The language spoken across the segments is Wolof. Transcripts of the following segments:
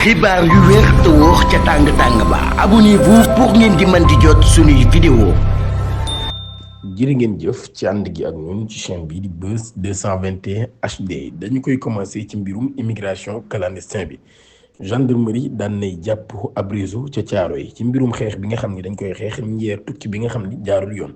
xibaar yu wér te wóor ca tàng-tàng ba abonnez-vous pour ngeen di mën di jot suñuy vidéo. jërë ngeen jëf ci ànd gi ak ñun ci chaîne bi di Buzz 221 HD dañu koy commencé ci mbirum immigration clandestin bi gendarmerie daan nay jàpp ab réseau ca caaro yi ci mbirum xeex bi nga xam ni dañ koy xeex njeer tukki bi nga xam ni jaarul yoon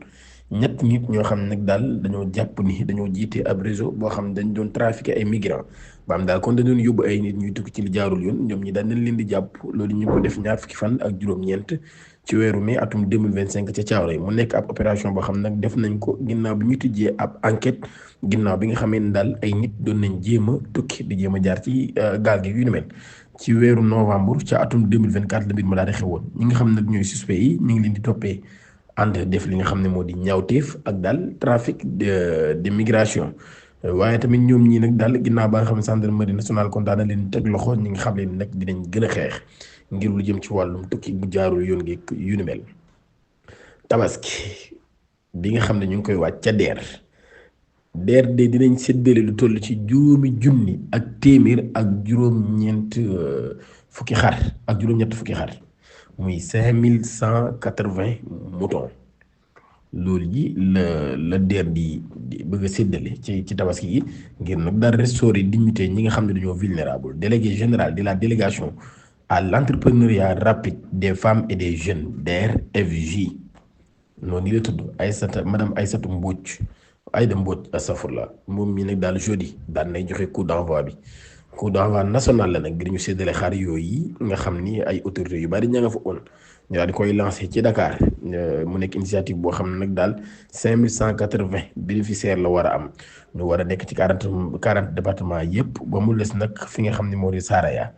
ñett nit ñoo xam nag daal dañoo jàpp ni dañoo jiite ab réseau boo xam ne dañ doon trafiqué ay migrants ba am daal kon dañu doon yóbbu ay nit ñuy tukki ci li jaarul yoon ñoom ñi daan nañ leen di jàpp loolu ñu ko def ñaar fukki fan ak juróom-ñeent ci weeru mai atum 2025 ca Thiaroye mu nekk ab opération boo xam nag def nañ ko ginnaaw bi ñu tijjee ab enquête ginnaaw bi nga xamee ne daal ay nit doon nañ jéem a tukki di jéem a jaar ci gaal gi yu ni mel ci weeru novembre ca atum 2024 la mbir ma daal di xewoon ñi nga xam nag ñooy suspect yi ñu ngi leen di toppee ànd def li nga xam ne moo di ñaawteef ak daal trafic de migration waaye tamit ñoom ñii nag daal ginnaaw ba nga xam ne gendarmerie nationale kontaan na leen teg loxo ñi nga xam leen nag dinañ gën a xeex ngir lu jëm ci wàllum tukki bu jaarul yoon gi yu ni mel. tabaski bi nga xam ne ñu ngi koy waaj ca deer de dinañ séddale lu toll ci junni ak téeméer ak juróom-ñeent fukki xar ak juróom-ñett fukki xar muy 5180 moutons loolu yi la deer di bëgg a séddale ci tabaski gi ngir nag daal restaurer dignité ñi nga xam ne dañoo vulnérable délégué général de la délégation à l'entrepreneuriat rapide des femmes et des jeunes DER/FJ noonu la tudd madame Aïssatou Mbodj Aïda Mbodj astafurlah moom mi nag daal jeudi daan nay joxe coup d'envoi national la nag ngir ñu séddale xar yooyu nga xam ni ay autorités yu bari ña nga fa woon ñu daal di koy lancé ci Dakar mu nekk initiative boo xam ne nag daal 5180 bénéficiaires la war a am ñu war a nekk ci 40 départements yépp ba mu des nag fi nga xam ne moo di Saraya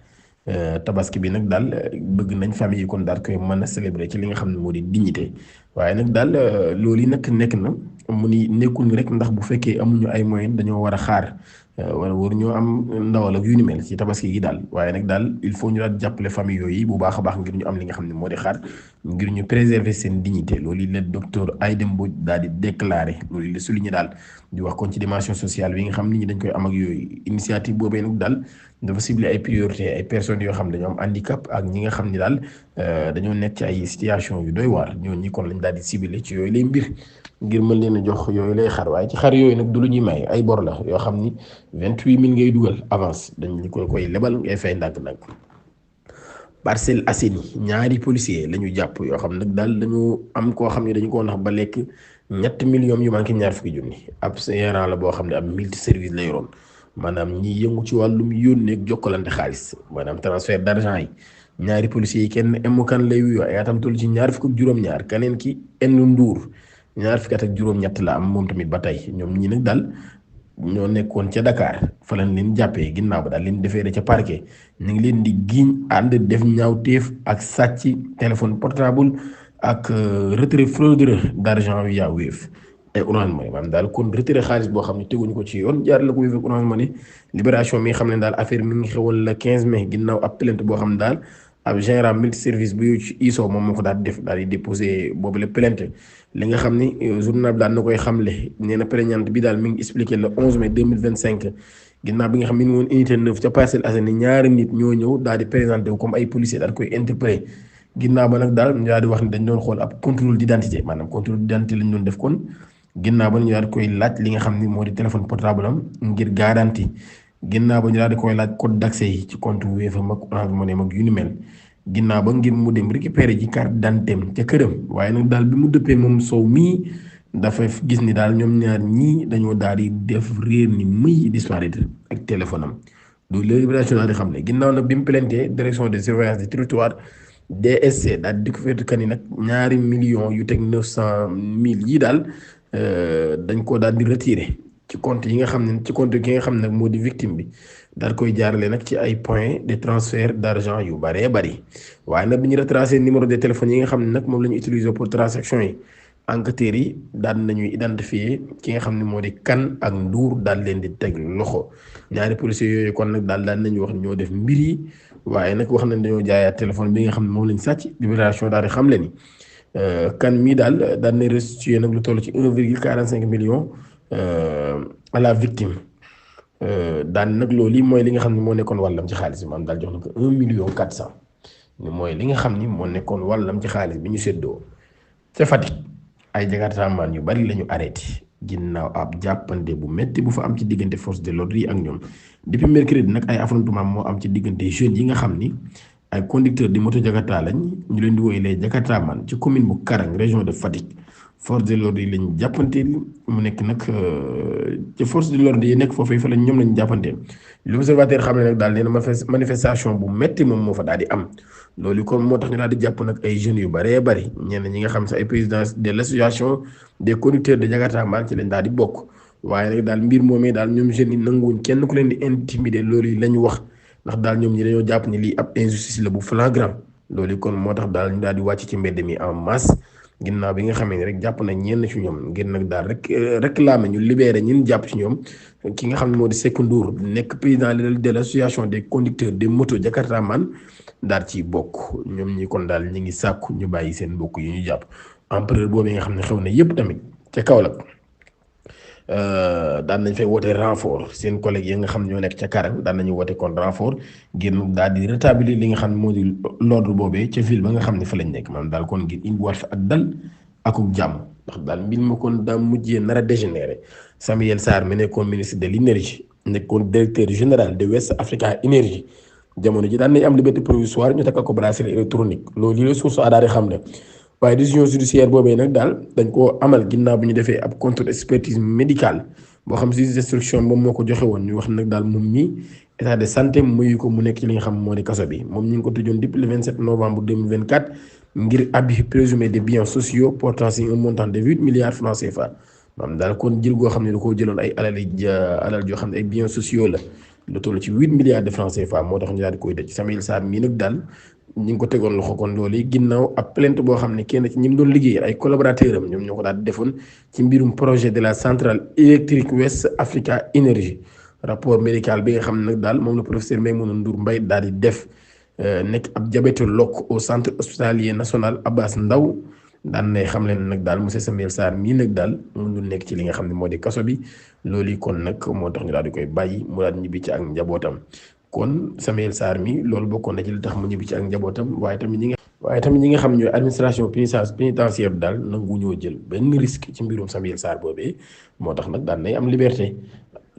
tabaski bi nag daal bëgg nañ famille yi kon daal koy mën a célébrer ci li nga xam ne moo di dignité waaye nag daal loolu yi nag nekk na mu ni nekkul ni rek ndax bu fekkee amuñu ay moyens dañoo war a xaar wala war ñoo am ndawal ak yu ni mel ci tabaski gi daal waaye nag daal il faut ñu daal jàppale famille yooyu bu baax a baax ngir ñu am li nga xam ne moo di xaar ngir ñu préserver seen dignité loolu yi la docteur Aïda Mbodj daal di déclaré loolu la souligné daal di wax kon ci dimension sociale bi nga xam nit ñi dañ koy am ak yooyu initiative boobee nag daal dafa ciblé ay priorité ay personnes yoo xam ne dañoo am handicap ak ñi nga xam ni daal dañoo nekk ci ay situation yu doy waar ñoo ñi kon lañ daal di ciblé ci yooyu lay mbir ngir mën leen a jox yooyu lay xar waaye ci xar yooyu nag du lu ñuy may ay bor la yoo xam ni 28000 ngay dugal avance dañ ñu koy lebal ngay fay ndànk-ndànk. Parcelles Assainies ñaari policier la ñu jàpp yoo xam nag daal dañu am koo xam ne dañu ko nax ba lekk 3 millions yu manqué ñaar fukki junni ab gérant la boo xam ne ab multi service la yoroon maanaam ñi yëngu ci wàllum yónnee ak jokkalante xaalis maanaam transfert d'argent yi ñaari policiers yi kenn emukan lay wuyoo ay atam toll ci ñaar fukk ak juróom-ñaar keneen ki enn nduur ñaar fukki at ak juróom-ñett la am moom tamit ba tey ñoom ñi nag daal ñoo nekkoon ca Dakar fa lañ leen jàppee ginnaaw ba daal leen defeere ca parquet ñu ngi leen di giiñ ànd def ñaawteef ak sàcc téléphone portable ak retrait frauduleux d'argent via Wave ay Orange Money maanaam daal kon retrait xaalis boo xam ne teguñu ko ci yoon jaar la ko Wave ak Orange Money libération mi nga xam ne daal affaire mi ngi xewoon le 15 mai ginnaaw ab plainte boo xam ne daal ab général multiservice bu yow ci ISO moom moo ko daal di def daal di déposé boobu la plainte li nga xam ni journal bi daal na koy xamle nee na plaignante bi daal mi ngi expliqué le 11 mai 2025 ginnaaw bi nga xam ne mi ngi woon unité 9 ca Parcelles Assainies ñaari nit ñoo ñëw daal di présenté wu comme ay policiers daal koy interpellé ginnaaw ba nag daal ñu daal di wax ni dañ doon xool ab contrôle d'identité maanaam contrôle d'identité lañ doon def kon ginnaaw ba ñu daal di koy laaj li nga xam ni moo di téléphone portable am ngir garantie ginnaaw ba ñu daal di koy laaj code d'accès yi ci compte Wave ak Orange Money mag yu ni mel ginnaaw ba ngir mu dem récupérer ji carte d'identité ca këram waaye nag daal bi mu dëppee moom Sow mii dafa gis ni daal ñoom ñaar ñii dañoo daal di def réer ni muy disparaître ak téléphone am loolu la libération daal di xam ne ginnaaw nag bi mu plainté direction de surveillance du territoire DSC daal di découvert kan yi nag 2 millions yu teg 900 000 yi daal dañ ko daal di retiré ci compte yi nga xam ne ci compte ki nga xam ne moo di victime bi daal koy jaarale nag ci ay points de transfert d'argent yu bëree bëri waaye nag bi ñu retracé numéro de téléphone yi nga xam ne nag moom la ñu utiliser pour transaction yi enquêteurs yi daal nañuy identifier ki nga xam ne moo di kan ak nduur daal leen di teg loxo ñaari policiers yooyu kon nag daal nañu wax ñoo def mbir yi waaye nag wax nañ dañoo jaayaat téléphone bi nga xam ne moom lañ sàcc libération daal di xam le ni kan mii daal nañ restituer nag lu toll ci 1,45 million à la victime daan nag loolu mooy li nga xam ne moo nekkoon wàllam ci xaalis bi maanaam daal jox na ko 1 million 400 ni mooy li nga xam ni moo nekkoon wàllam ci xaalis bi ñu séddoo. ca Fatick ay jakartaamaan yu bari la ñu arrêté ginnaaw ab jàppante bu métti bu fa am ci diggante force de l'ordre yi ak ñoom depuis mercredi nag ay affrontement moo am ci diggante jeunes yi nga xam ni ay conducteur di moto jakarta lañ ñu leen di woy les jakartaamaan ci commune bu Karang région de Fatick force de l'ordre yi lañ jàppanteel mu nekk nag ci force de l'ordre yi nekk foofee fa lañ ñoom lañ jàppanteel l'observateur xam ne nag daal nee na manifestation bu métti moom moo fa daal di am. loolu kon moo tax ñu daal di jàpp nag ay jeunes yu bëree bëri ñenn ñi nga xam sax ay président de l' association des conducteurs de Jakarta maan ci lañ daal di bokk waaye nag daal mbir moomee daal ñoom jeunes yi nanguwuñ kenn ku leen di intimider loolu yi la ñu wax ndax daal ñoom ñi dañoo jàpp ni lii ab injustice la bu flagrant loolu kon moo tax daal ñu daal di wàcc ci mbedd mi en masse ginnaaw bi nga xamee ne rek jàpp nañ ñenn ci ñoom ngir nag daal rek réclamer ñu libéré ñun jàpp ci ñoom ki nga xam ne moo di Sékou Ndour nekk président de l' association des conducteurs des motos Jakarta man daal ci bokk ñoom ñi kon daal ñi ngi sàkku ñu bàyyi seen mbokk yi ñu jàpp empereur boobu nga xam ne xew na yépp tamit ca Kaolack daan nañ fay woote renfort seen collègue yi nga xam ne ñoo nekk ca Karang daan nañu woote kon renfort ngir daal di rétablir li nga xam ne moo di l'ordre boobee ca ville ba nga xam ne fa lañ nekk maanaam daal kon ngir indiwaat fa ak dal akuk jàmm ndax daal mbir ma kon daa mujjee nar a dégénéré Samuel Sarr mi nekkoon ministre de l'énergie nekkoon directeur général de West Africa Energy jamono ji daan nañ am liberté provisoire ñu takkal ko bracelet électronique loolu yi la source a daal di xam ne waaye décision judiciaire boobee nag daal dañ koo amal ginnaaw bi ñu defee ab contre expertise médicale boo xam juge d'instruction moom moo ko joxe woon ñu wax nag daal moom mi état de santé muyu ko mu nekk ci li nga xam moo di kaso bi moom ñu ngi ko tëjoon depuis le 27 novembre 2024 ngir abus présumé de biens sociaux portant sur un montant de 8 milliards francs CFA maanaam daal kon jël goo xam ne da koo jëloon ay alal joo xam ne ay biens sociaux la lu toll ci 8 milliards de francs CFA moo tax ñu daal di koy dëj Samuel Sarr mii nag daal ñu ngi ko tegoon loxo kon loolu ginnaaw ab plainte boo xam ne kenn ci ñi mu doon liggéey ay collaborateur am ñoom ñoo ko daal di defoon ci mbirum projet de la centrale électrique West Africa Energy rapport médical bi nga xam ne nag daal moom la professeur Maïmouna Ndour Mbaye daal di def nekk ab diabétologue au centre hospitalier national Abass Ndao daan nay xam leen nag daal monsieur Samuel Sarr mii nag daal mënul nekk ci li nga xam ne moo di kaso bi loolu yi kon nag moo tax ñu daal di koy bàyyi mu daal di ñibbi ci ak njabootam kon Samuel Sarr mi loolu bokkoon na ci li tax mu ñibbi ci ak njabootam waaye tamit ñi nga xam ñooy administration pénitentiaire bi daal nangu ñoo jël benn risque ci mbirum Samuel Sarr boobee moo tax nag daan nay am liberté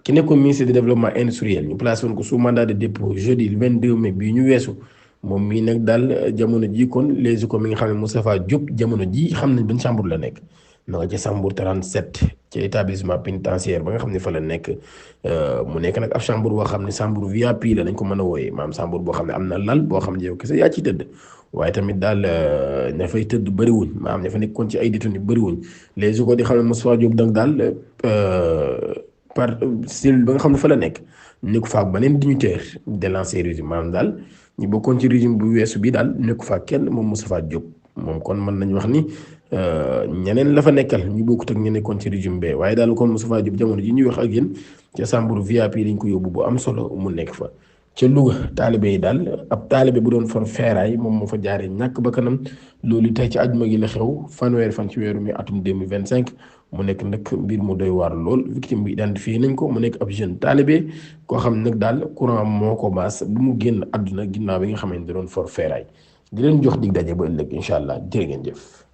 ki nekkoon ministre du développement industriel ñu placé woon ko sous mandat de dépôt jeudi 22 mai bii ñu weesu moom mii nag daal jamono ji kon les échos mi nga xam ne Moustapha Diop jamono ji xam nañ ban chambre la nekk na nga ca chambre 37 ci établissement pénitentiaire ba nga xam ne fa la nekk mu nekk nag ab chambre boo xam ne chambre VIP la nañ ko mën a wooyee maanaam chambre boo xam ne am na lal boo xam ne yow kese yaa ciy tëdd waaye tamit daal ña fay tëdd bëriwuñ maanaam ña fa nekkoon ci ay détenus bëriwuñ les échos di xam ne Moustapha Diop nag daal par cellule ba nga xam ne fa la nekk nekk fa ak beneen dignitaire de l'ancien régime maanaam daal ñi bokkoon ci régime bu weesu bi daal nekk fa kenn moom Moustapha Diop moom kon mën nañu wax ni ñeneen la fa nekkal ñu bokkut ak ñu nekkoon ci régime bee waaye daal kon Moustapha Diop jamono ji ñuy wax ak yéen ca chambre VIP dañ ko yóbbu bu am solo mu nekk fa. ca Louga taalibe yi daal ab taalibe bu doon for feeraay moom moo fa jaaree ñàkk ba kanam loolu tey ci àjjuma gi la xew fanweeri fan ci weeru mi atum 2025 mu nekk nag mbir mu doy waar lool victime bi identifié nañ ko mu nekk ab jeune taalibe koo xam nag daal courant moo ko baas bu mu génn àdduna ginnaaw bi nga xamante ne doon for feeraay di leen jox dig daje ba ëllëg incha allah jërë ngeen jëf.